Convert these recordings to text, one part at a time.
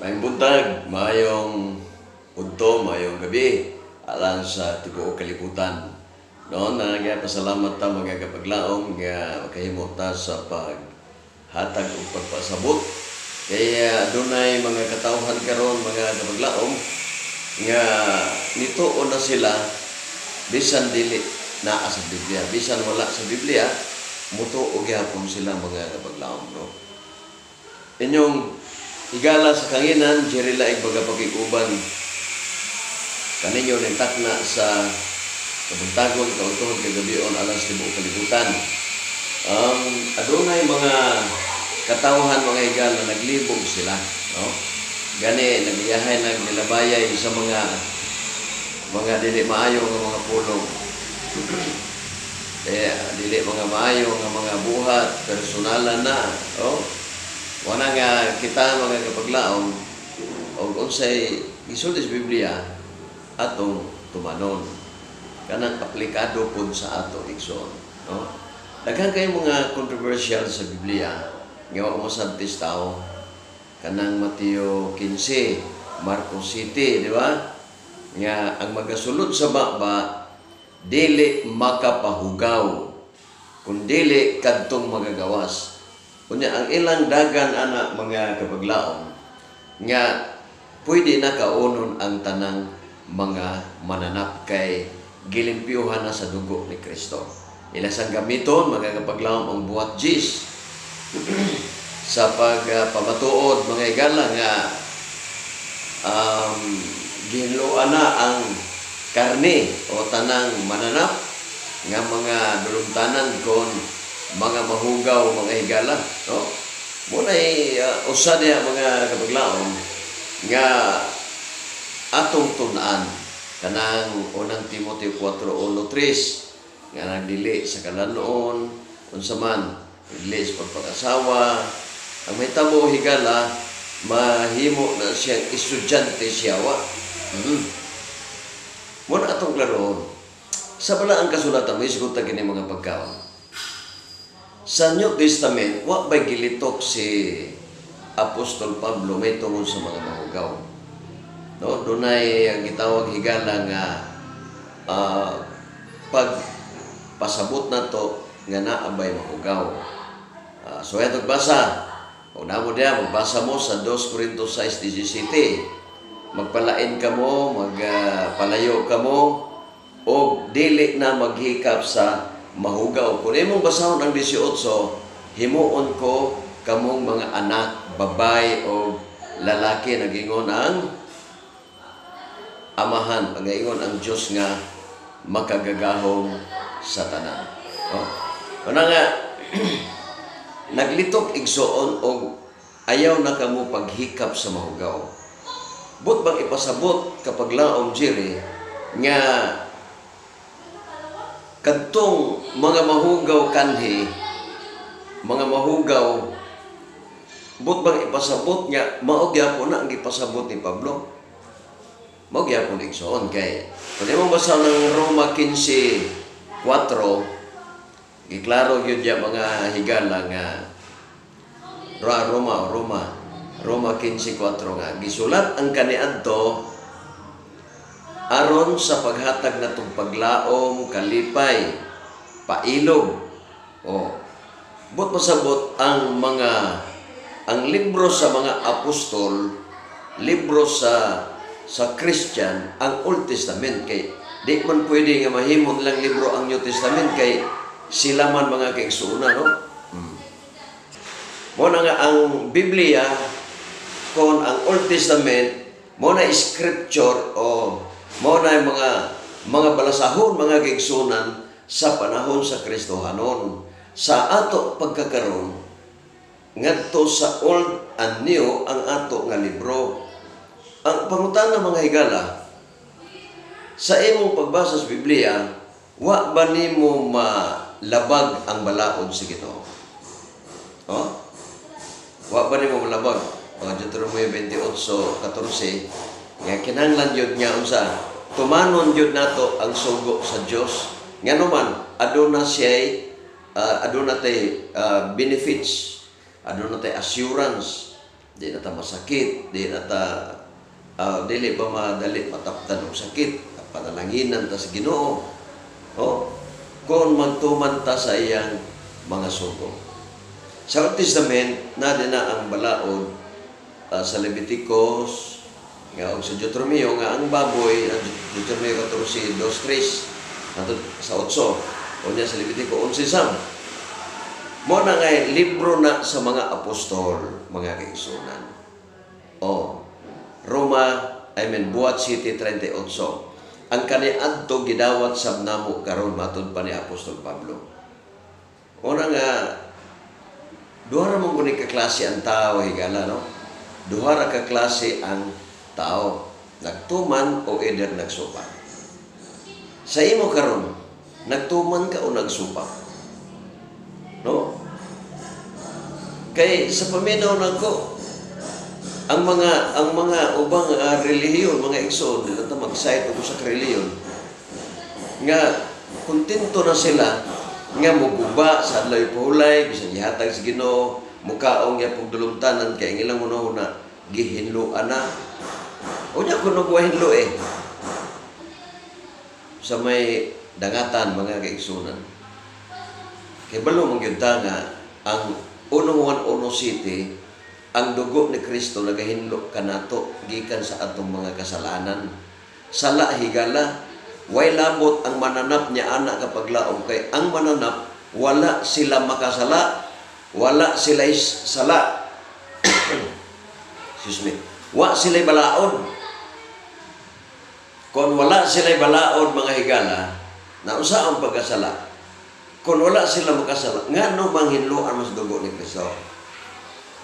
Maayong buntag, maayong udto, maayong gabi alang sa tibuok kalibutan. Noon na pasalamat ta, mga kapaglaom, nga makahimo ta sa paghatag ug pagpasabot. Kaya adunay mga katawhan karon, mga kapaglaom, nga nituo na sila bisan dili naa sa Biblia, bisan wala sa Biblia, mutuo gyapon sila, mga kapaglaom, no? Inyong higala sa kanginan, Jerry Laig magapakig-uban kaninyo ning takna sa kabuntagon, kaudtohon, kagabion alang sa tibuok kalibutan. Adunay mga katawhan, mga higala, na naglibog sila, no? Gani nagliyahay, nagnilabayay sa mga dili maayo nga mga pulong. Eh, dili mga maayo nga mga buhat, personalan na, oh. Wala nga kita, mga kapaglaom, og unsay gisulti sa Biblia atong tumanon. Kanang aplikado pud sa ato, igsoon, no? Daghan kay mga controversial sa Biblia nga wa mosabtis tao. Kanang Mateo 15, Marcos 7, di ba? Nga ang magasulod sa baba dili makapahugaw kun dili kadtong magagawas. Unya ang ilang dagan ana, mga kapaglaom, nga pwede na kaunon ang tanang mga mananap kay gilimpyuhan na sa dugo ni Kristo. Ila sang gamiton, mga kapaglaom, ang Buhat 10 sa pagpamatuod, mga higala, nga gihinloan na ang karne o tanang mananap nga mga dulumtanan kon mga mahugaw, mga higala, no? Muna'y usa niya, mga kapaglaom, nga atong tun-an kanang Unang Timoteo 4:1-3 nga nagdili sa kalanuon, unsa man, dili sa pagpag-asawa. Ang mahitabo, higala, mahimo na siyang estudyante siyawa. Muna atong klarohon sa balaang kasulatan, may ta kini mga pagkaon. Sa New Testament, wa ba'y gilitok si Apostol Pablo may tungod sa mga mahugaw? No, dunay ang gitawag, higala, nga pag pasabot nato nga naa bay mahugaw. So ito basa. Kung namo diya, magbasa mo sa 2 Corinto 6:17. Magpalain kamo, magpalayo kamo, o dili na maghikap sa mahugaw. Kung imong basahon ang 18, himuon ko kamong mga anak, babay o lalaki, nagingon ang Amahan, pagaingon ang Diyos nga makagagahom sa tanan. Oh. Una nga, naglitok, igsoon, og ayaw na kamo paghikap sa mahugaw. But bang ipasabot kapag laom, Jerry, nga kadtong mga mahugaw kanhi, mga mahugaw, but bang ipasabot nga mao gyapon na ang gipasabot ni Pablo? Mao gyapon, igsoon, kay kung imong basa ng Roma 15:4, giklaro gyud ya, mga higala, nga Roma Roma Roma 15:4 nga gisulat ang kaniadto aron sa paghatag natong paglaom, kalipay, pailog. O, but pasabot ang mga ang libro sa mga apostol, libro sa Christian ang Old Testament, kay di man pwede nga mahimon lang libro ang New Testament kay sila man mga kaigsuonan, no? Mo na nga ang Biblia kon ang Old Testament mo na scripture o mo na yung mga balasahon, mga kaigsuonan, sa panahon sa Kristohanon. Sa ato pagkakaron, ngadto sa Old and New ang ato nga libro. Ang pangutana, mga higala, sa imong pagbasa sa Biblia, wa ba nimo malabag ang balaod sa Ginoo? Oh? Wa ba nimo malabag? Mga Deuteronomio 28:14 nga kinahanglan gyud nga unsa, tumanon gyud nato ang sugo sa Dios, ngano man aduna siya aduna tay benefits, aduna tay assurance. Di na ta masakit, di na ta dili ba madali mataptan og sakit, panalanginan ta sa Ginoo. Oh, kung magtuman ta sa iyang mga sugo. Sa Old Testament, na din na ang balaod sa Leviticus nga og sa Deuteronomio nga ang baboy, ang Deuteronomio 14, 2, 3 hangtod sa 8, unya sa Levitico 11 sam. Mo na nga libro na sa mga apostol, mga kaigsunan. Oh, Roma, I mean, Buhat 7:38. Ang kaniadto gidawat sab namo karon matud pa ni Apostol Pablo. Una nga duha ra man guni ka klase ang tao, higala, no? Duha ra ka klase ang tao, nagtuman o either nagsupak. Sa imo karon, nagtuman ka o nagsupak? No? Kay sa paminaw nako, ang mga ubang relihiyon, mga igsoon, dili ta mag-cite og usa ka relihiyon nga kontento na sila nga muguba sa adlaw pahulay bisan gihatag sa Ginoo, mukaong gyapong dulumtanan kay ang ilang hunahuna gihinloan na. Unya kuno wa hinlo eh sa may dangatan, mga kaigsunan. Kay balo man gyud ta nga ang 1 Juan 1:7, ang dugo ni Kristo nagahinlo kanato gikan sa atong mga kasalanan. Sala, higala, way labot ang mananap niya ana kapaglaom, kay ang mananap wala sila makasala, wala sila sala. Excuse me. Wa sila balaod. Kung wala sila balaod, mga higala, naunsa ang pagkasala? Kung wala sila makasala, ngano manghinloan mas dugo ni Kristo?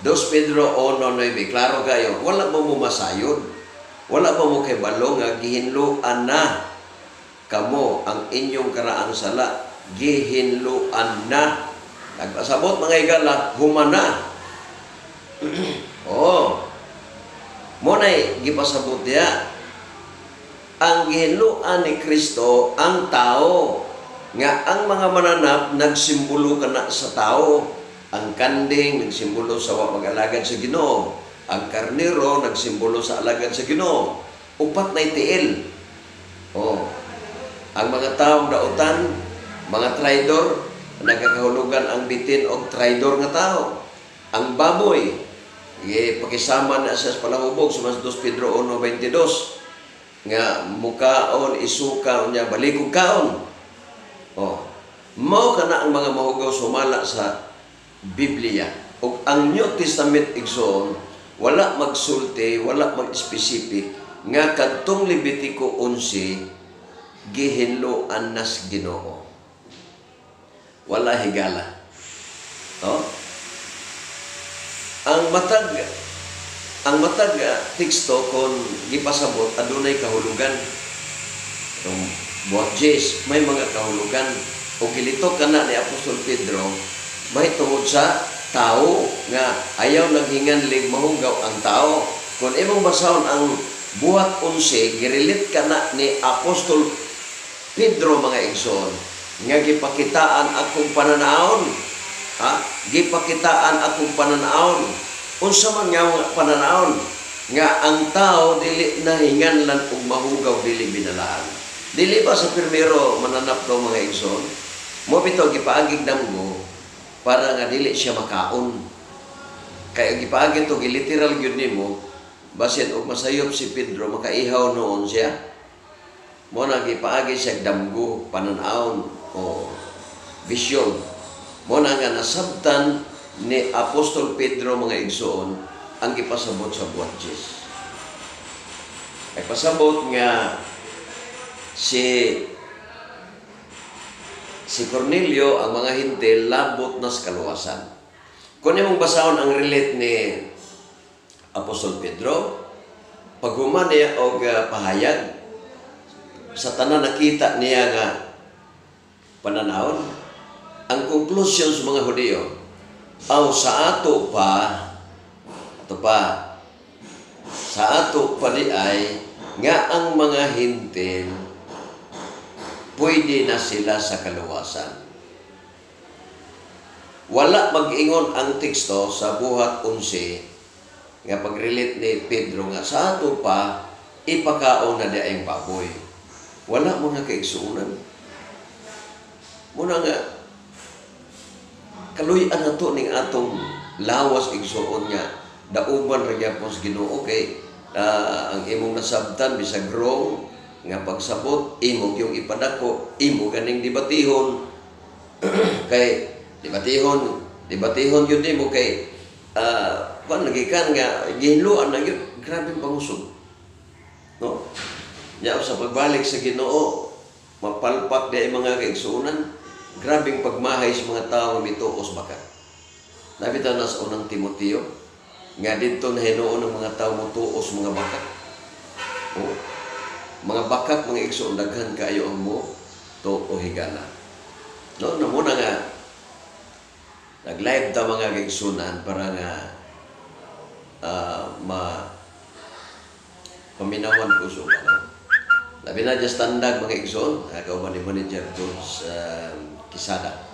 2 Pedro 1:9, klaro kayo, wala mo mo masayod. Wala mo mo kay balo nga gihinloan na kamo ang inyong karaang sala, gihinloan na. Nagpasabot, mga higala, humana. Oh. Mo nay gipasabot diya. Ang gihinloan ni Kristo ang tao nga ang mga mananap nagsimbolo kana sa tao. Ang kanding nagsimbolo sa wa mag-alagad sa Ginoo. Ang karnero nagsimbolo sa alagad sa Ginoo. Upat na tiil. Oh. Ang mga taong dautan, mga traidor, nagkakahulugan ang bitin og traidor nga tao. Ang baboy, pakisama na siya sa palahubog sa mas 2 Pedro 1:22 nga mukaon isuka unya balikog kaon. Oh. Mao kana ang mga mahugaw sumala sa Biblia. Ug ang New Testament, igsoon, wala magsulti, wala mag-specific nga kadtong Levitico 11 gihinloan nas Ginoo. Wala, higala. No? Ang matag teksto kon gipasabot adunay kahulugan. Itong Buhat 10 may mga kahulugan o gilitok kana ni Apostol Pedro may tungod sa tao nga ayaw naghinganlig mahugaw ang tao. Kung imong basahon ang Buhat 11, girelit kana ni Apostol Pedro, mga igsoon, nga gipakitaan akong pananaon. Ha? Gipakitaan akong pananaon. Unsa man nga pananaon? Nga ang tao dili nahinganlan og mahugaw dili binalaan. Dili ba sa pirmero mananap daw, mga igsoon? Mo bitaw gipaagig damgo para nga dili siya makaon. Kay gipaagi to, giliteral gyud nimo, basin og masayop si Pedro, makaihaw noon siya. Mo na gipaagi siya damgo, pananaon o vision. Mo na nga nasabtan ni Apostol Pedro, mga igsoon, ang gipasabot sa Buhat 10. Ay pasabot nga si Cornelio, ang mga Hentil, labot na sa kaluwasan. Kung imong basahon ang relate ni Apostol Pedro, paghuman niya og pahayag, sa tanan nakita niya nga pananawon, ang conclusion sa mga Hudiyo, aw sa ato pa, sa ato pa di ay, nga ang mga Hentil, pwede na sila sa kaluwasan. Wala mag-ingon ang teksto sa Buhat 11 nga pag-relate ni Pedro nga sa ato pa ipakaon na di ang baboy. Wala, mga kaigsuonan. Muna nga kaluy-an nato ning atong lawas, igsuon, nga dauban ra gyapon sa Ginoo, kay ang imong nasabtan bisag wrong nga pagsabot, imo yung ipadako, imo ganing debatihon, kay debatihon debatihon yun nimo, kay kuan lagi kan nga gihinluan na gyud. Grabe ang pangusog, no? Nya sa pagbalik sa Ginoo, mapalpak di mga kaigsuonan. Grabeng pagmahay sa mga tao nga mituos baka. Nabita na sa Unang Timoteo nga didto na hinuon ng mga tao motuos mga bakak. Oh. Mga bakak, mga igsoon, daghan kaayo ang mo tuo, higala. No, na muna nga nag-live ta, mga kaigsunan, para nga ma paminawan ko sa uban, no? Labi na just tandag, mga igsoon, kauban ni Manager George Kisada.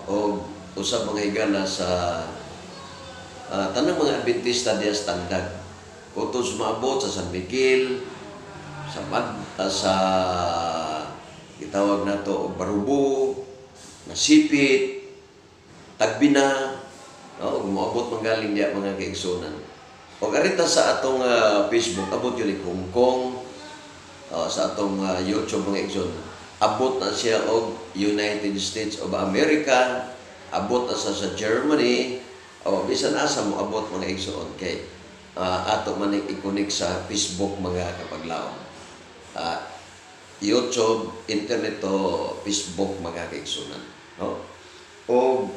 O usab, mga higala, sa tanang mga Adventista diya sa Tandag. Kutob maabot sa San Miguel, sa Mad, sa gitawag nato og Barubo, Nasipit, Tagbina, no, ug moabot manggaling diya, mga kaigsunan. Og arita sa atong Facebook, abot yun Hong Kong, sa atong YouTube, mga igsoon. Abot na siya og United States of America, abot na sa Germany, o bisan asa mo abot, mga igsoon, kay ato man ning i-connect sa Facebook, mga kapaglaom. YouTube, internet to Facebook, mga kaigsunan, no? O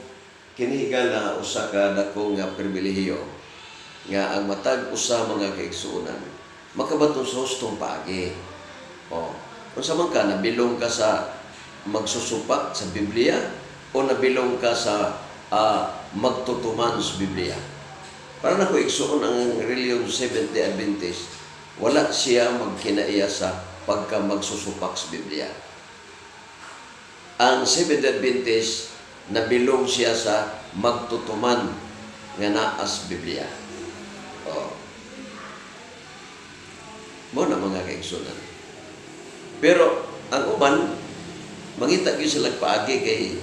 kini, higala, usa ka dako nga pribilehiyo nga ang matag usa, mga kaigsuonan, makabaton sa hustong paagi. O, unsa man ka, nabilong ka sa magsusupak sa Biblia o nabilong ka sa magtutuman sa Biblia? Para nako, igsuon, ang relihiyon Seventh-day Adventist, wala siya magkinaiya sa pagka magsusupak sa Biblia. Ang Seventh-day Adventist, nabilong siya sa magtutuman nga naa sa Biblia. Oh. Mo na, mga kaigsunan. Pero ang uban mangita gyud sila paagi kay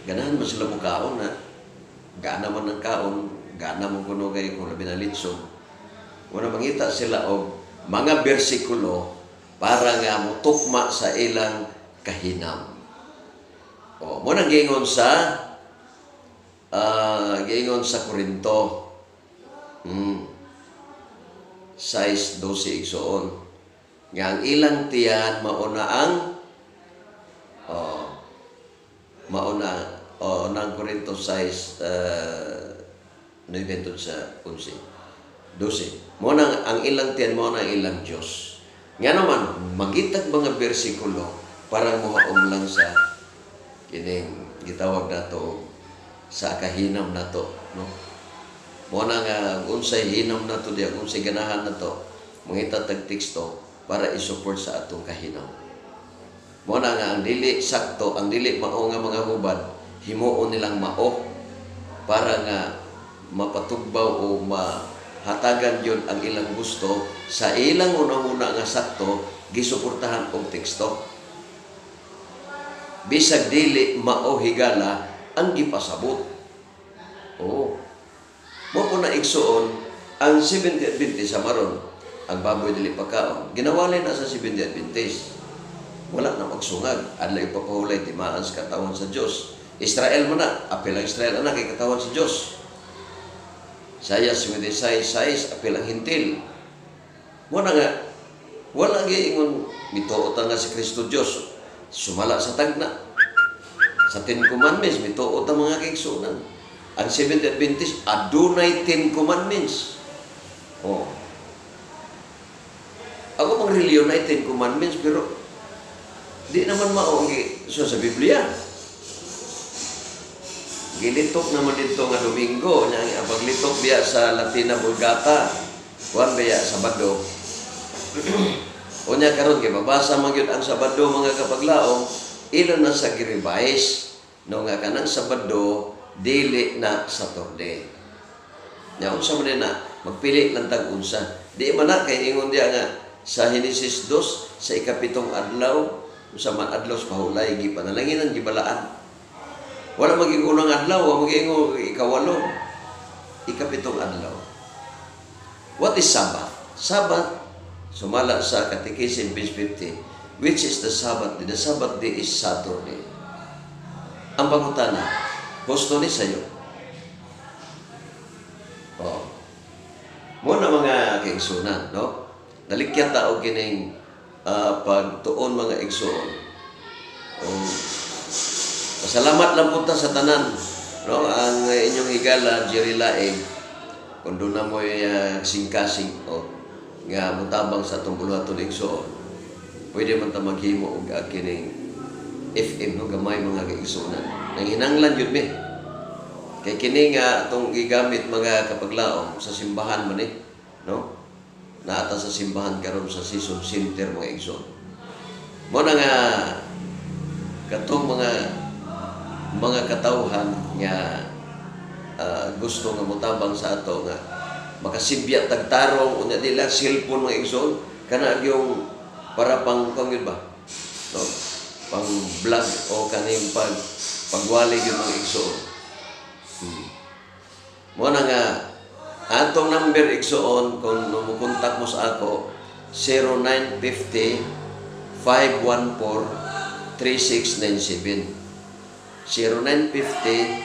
ganahan man sila mukaon na gana man ng kaon, gana mo kuno kay kung labi na litson. Muna mangita sila og mga bersikulo para nga motukma sa ilang kahinam. O, mo nang giingon sa Korinto. 6:12, igsoon. Nga ang ilang tiyan mauna ang, oh, mauna, oh, nang Korinto 6 9 sa 11 12. Mo nang ang ilang tiyan mao na ang ilang Dios. Nga naman mangitag mga bersikulo para mohaom lang sa kining gitawag nato sa kahinam nato, no? Mo na nga unsay hinam nato diya, unsay ganahan nato, mangita tag teksto para i-support sa atong kahinam. Mo na nga ang dili sakto, ang dili mao nga mga hubad, himuon nilang mao para nga mapatugbaw o mahatagan yun ang ilang gusto sa ilang unahuna nga sakto, gisuportahan og teksto bisag dili mao, higala, ang gipasabot. Oo. Mo po na, igsuon, ang Seventh Adventist sa maron, ang baboy dili pagkaon. Ginawalay na sa Seventh Adventist. Wala na magsungag. Adlaw ipapahulay, timaan sa katawan sa Diyos. Israel man na, apil ang Israel ana kay katawan sa Diyos. Isaiah 76:6, apil ang Hentil. Mo na nga, wala giingon, mituo ta nga si Kristo Diyos. Sumala sa tagna. Sa Ten Commandments, mituo ta, mga kaigsunan. Ang Seventh Adventist, adunay Ten Commandments. Oh. Ako pang reliyon ay Ten Commandments, pero di naman mao ang so sa Biblia. Gilitok naman dito nga Domingo, nya ang paglitok biya sa Latina Vulgata, kuan biya, Sabado. Unya karon kay babasa man gyud ang Sabado, mga kapaglaom, ila na sa gi-revise no nga kanang Sabado dili na Saturday. Nya unsa man na magpili lang tag unsa. Di man na kay ingon diya nga sa Henesis 2 sa ikapitong adlaw, unsa man adlaw sa pahulay, gipanalanginan, gibalaan. Wala maging unang adlaw, wa magiingon ikawalo, ikapitong adlaw. What is Sabbath? Sabbath, sumala sa Catechism, page 50, which is the Sabbath day? The Sabbath day is Saturday. Ang pangutana, gusto ni sayo? Oh. Mo na mga kaigsunan, no? Nalikyan ta og kining pagtuon, mga igsuon. O, pasalamat lang punta sa tanan, no? Ang inyong higala, Jerry Laing, kung doon na mo'y singkasing o nga mutabang sa atong buluhaton, igsuon, pwede man ta maghimo og kining FM, no, gamay, mga kaigsuonan. Nanghinanglan yun mi. Kay kini nga atong gigamit, mga kapaglaom, sa simbahan man eh, no? Naata sa simbahan karon sa Season Center, mga igsoon. Mo na nga katong mga katawhan nga gusto nga motabang sa ato nga makasibya tagtarong unya nila cellphone, mga igsoon, kana yung para pang kung yun ba, no, pang vlog o kaning pagwali yun, mga igsoon. Mo na nga atong number, igsoon, kung mo kontak mo sa ako, 0950 514 3697, 0950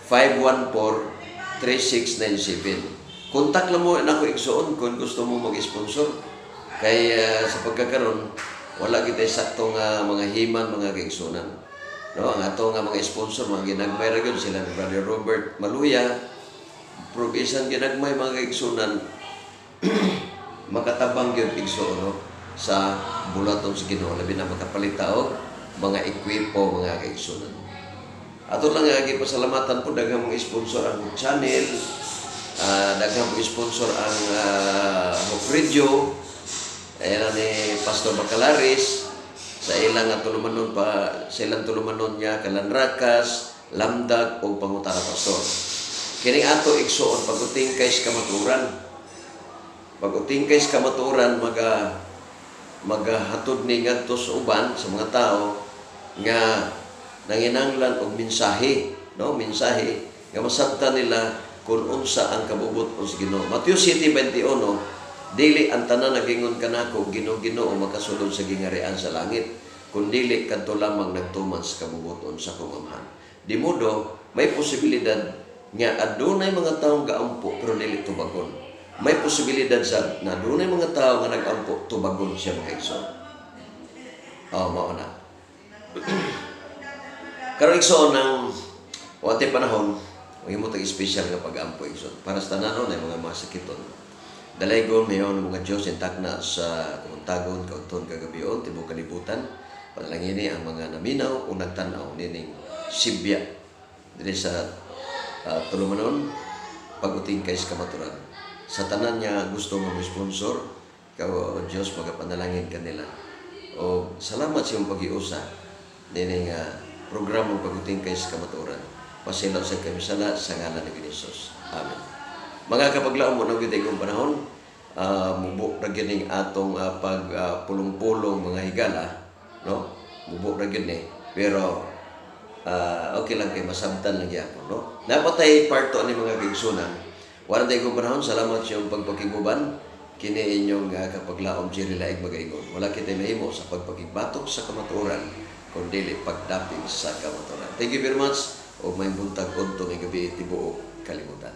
514 3697. Kontak lang mo nako, igsoon, kung gusto mo mag-sponsor. Kay sa pagkakaron wala kita sakto nga mga himan, mga kaigsunan. No, ang ato nga mga sponsor mga ginagmay ra gyud sila ni Brother Robert Maluya. Pero bisan ginagmay, mga kaigsunan, makatabang gyud, igsoon, no, sa buluhaton sa Ginoo, labi na makapalit ta og mga ekwipo, mga kaigsunan. Ato lang nga gipasalamatan po daghang mga sponsor ang channel, daghang mga sponsor ang Hope Radio, ayan ni Pastor Bacalaris, sa ilang nga tulumanon pa, sa ilang tulumanon niya Kalanrakas, Lamdag ug Pangutana Pastor. Kining ato, igsuon, pag-utingkay sa kamaturan. Pag-utingkay sa kamaturan, magahatod ni ngadto sa uban sa mga tao nga nanginanglan og mensahe, no, mensahe nga masabtan nila kung unsa ang kabubut-on sa Ginoo. Mateo 7:21, "Dili ang tanan nagingon kanako, 'Ginoo, Ginoo,' makasulod sa gingarian sa langit, kundili kadto lamang nagtuman sa kabubut-on sa akong Amahan." Di modo may posibilidad nga adunay mga taong gaampo pero dili tubagon. May posibilidad sa na adunay mga tao nga nagampo, tubagon siya, mga igsoon. Oh, mao na. Karon, igsoon, ng wate panahon, mahimo tag espesyal nga pag-ampo, igsoon. Para sa tanan ay mga masakiton. Dalaygon mayon mga Diyos intakna sa kamuntagon, kaunton, kagabion, tibuok kalibutan. Panalangini ang mga naminaw o nagtan-aw nining sibya diri sa tulumanon pag-utingkay sa kamaturan. Sa tanan niya gusto nga mo sponsor, ikaw, o Diyos, magapanalangin kanila. O salamat sa iyong pag-iusa nining programang pag-utingkay sa kamaturan. Pasaylo sa kamisala sa ngalan ni Jesus. Amen. Mga kapaglaom, mo nang kong panahon, mubo ra gyud ning atong pag pulong-pulong, mga higala, no? Mubo ra gyud ni. Pero okay lang kay masabtan lang gyapon, no? Napatay part 2 ani, mga kaigsunan. Wala tayo kong panahon, salamat sa iyong pagpakiguban. Kini inyong kapaglaom, Jerry Laig, magaingon. Wala kita mahimo sa pagpakigbatok sa kamatuoran kun dili pagdapig sa kamatuoran. Thank you very much ug may buntag udto ng gabi tibuok kalibutan.